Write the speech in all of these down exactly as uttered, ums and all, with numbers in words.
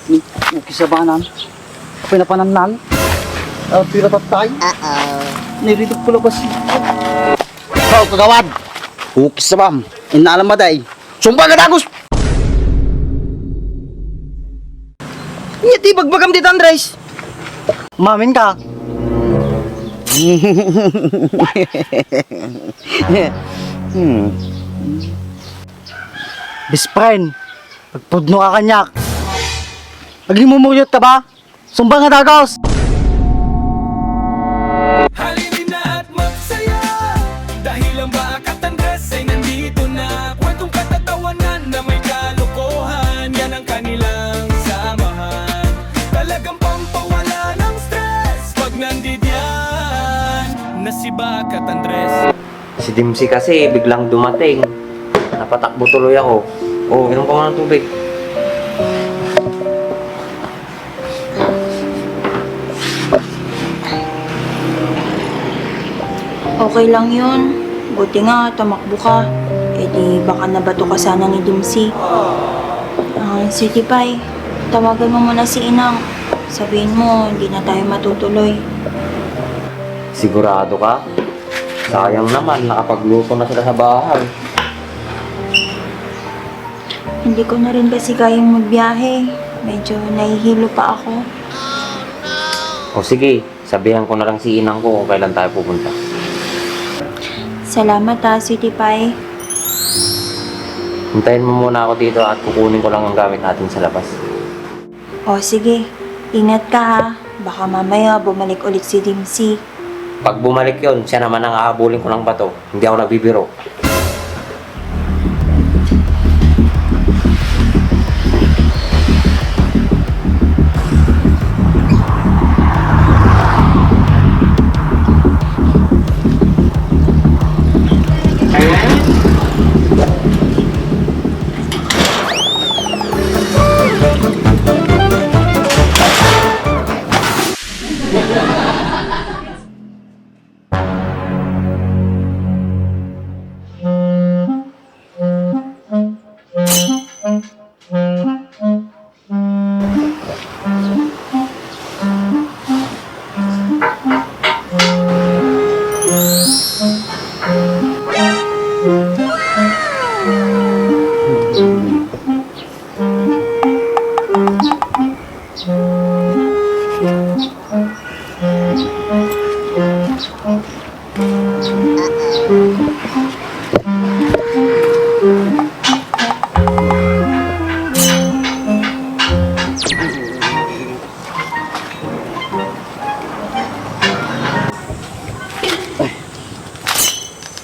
Ni, ukis a banan. Pinapanannan. Ah, pira tattay. Nairidok ko labas. Ikaw, kagawad. Ukis a bam. Inna alam maday. Sumbang ka dagus! Nya ti bagbagam dita, Andres. Mamin ka. Hmm. Best friend, pagpudno ka kaniak. Agrimumuriot ka ba? Sumbang nga dagus! Halina't magsaya, dahil ang Bakat Andres ay nandito na. Kwentong katatawanan na may kalokohan, yan ang kanilang samahan. Talagang pampawala ng stress pag nandidiyan na si Bakat Andres. Si Dimsi kasi biglang dumating. Napatakbo tuloy ako. Oh, inom ka muna ng tubig. Okay lang yun. Buti nga, tumakbo ka. E di, baka nabato ka sana ni Dimsi. Ah, Sweetie Pie, tawagan mo muna si Inang. Sabihin mo, hindi na tayo matutuloy. Sigurado ka? Sayang naman, nakapagluto na sila sa bahay. Hindi ko na rin kasi kayang magbiyahe. Medyo nahihilo pa ako. O sige, sabihan ko na lang si Inang ko kung kailan tayo pupunta. Salamat ha, Sweetie Pie. Hintayin mo muna ako dito at kukunin ko lang ang gamit natin sa labas. O sige, ingat ka ha. Baka mamaya bumalik ulit si Dimsi. Pag bumalik yon, siya naman ang hahabulin ko ng bato. Hindi ako nagbibiro.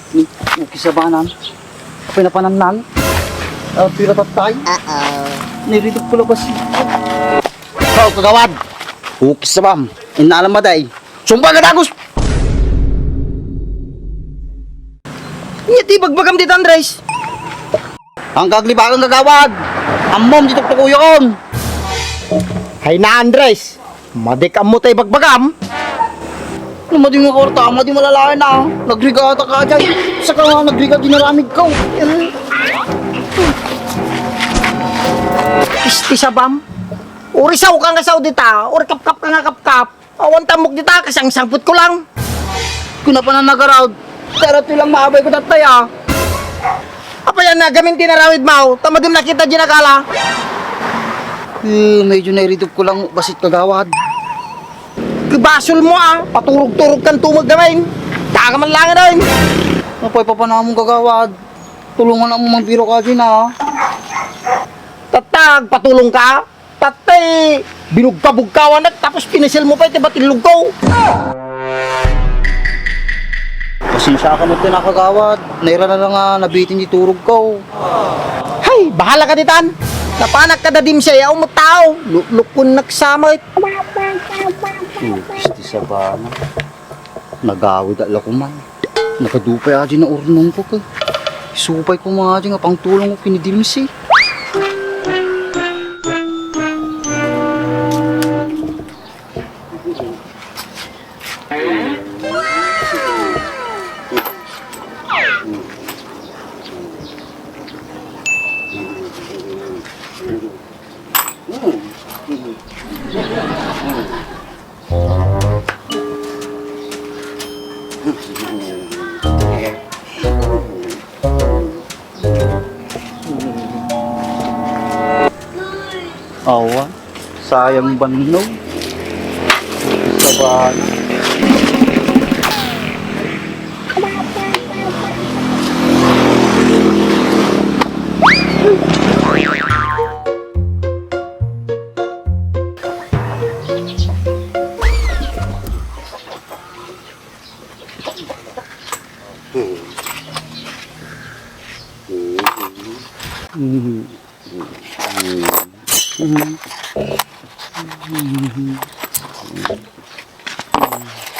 Ni, ukis a banan. Pinapanannan. Ah, pira tattay. Nairidok ko labas. Ikaw, kagawad. Ukis a bam. Inna alam maday. Sumbang ka dagus! Nya ti bagbagam dita, Andres. Ang kaglibakan, kagawad. Ammom ti tuktukuyokon. Hay na, Andres. Madik ammo tay bagbagam. No, madi nga kwarta, madi malalain na. Nagriga ata ka dyan. Saka nga nagriga, dinaramig ko. Isti sabam. Uri sao ka nga sao dita. Uri kapkap ka nga kapkap. Awan tamok dita, kasi ang sangput ko lang. Kuna pa na nagaraod. Pero ito lang maabay ko tatay, ah. Apa yan na, gamin tinarawid mo. Tama din nakita, ginagala. Eh, medyo nairidok ko lang, basit kagawad. Kibasol mo, ah. Paturog-turog kang tumag gamin. Taga man lang rin. Napay papanamong kagawad. Tulungan mo mang biro ka din, ah. Tatag, patulong ka. Tatay, binugka-bugkawanak tapos pinisil mo pa iti batilog ko. Pasensya ka met, kagawad. Naira na lang nga nabitin ti turog ko. Hay, bahala ka ditan. Napanak ka da dimsay, awan mo tao. Luklukon nagsamay. Sugis ti sabana. Nagawid a lakuman. Nagadu pay adi na urnong ko, kay. Isupay ko nga adi nga pangtulong ko ken ni Dimsi. Hmm. Awa, sayang bannog. Sabagay.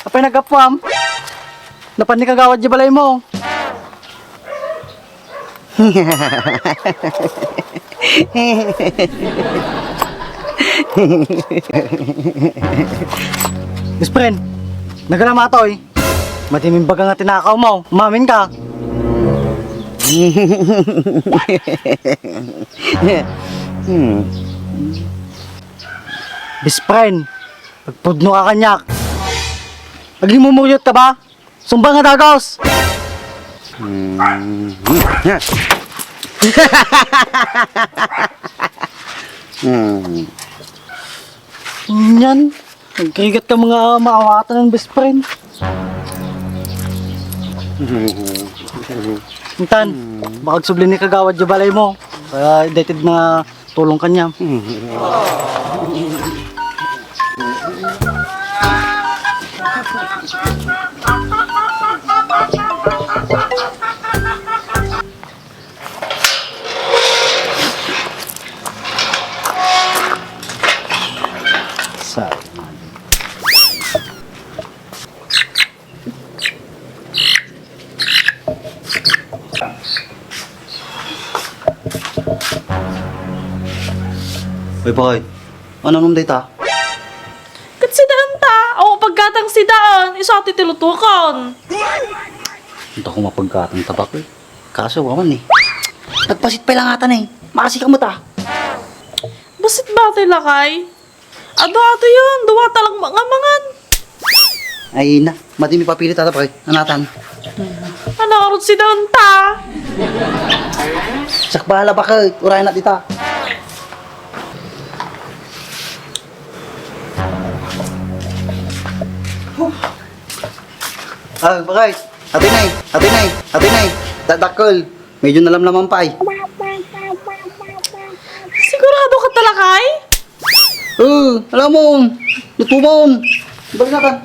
Apay naggapuam? Napan ni kagawad di balaymo. Best friend, nagala matoy. Madi mi imbaga nga tinakawmo. Umaminka. Hmm. Best friend, agpudnoka kaniak. Agrimumuriot ka ba? Sumbal nga dagos! Hmm. Hmm. Nyan, nagrigat ka mga maawatan ng best friend. Intan, baka agsubli ni kagawad di balaymo. Kaya dated na tulong kaniam. Sa Hoy, boy. Ano nung data? Ket sidaan ta, awan paggatang sidaan, isu ti lutukon. Anta ko mapaggatang tabak, eh. Kaso, awan, eh. Nagpasit pay la ngatan, eh. Makasi ka met, ah. Basit ba ti lakay? Adu-adu yan, dua ta lang nga mangan. Ay na, madi mi papilit ata, pare. Anatan. Ano, arut si Don ta? Sakbala, bakit? Uray na dita. Ah, bakit? Ate Nay, Ate Nay, Ate Nay. Dadakkel. Medyo nalamlaman pa, ay. Sigurado ka talaga, ay? Eh, alam mo, luto mo. Balik natin.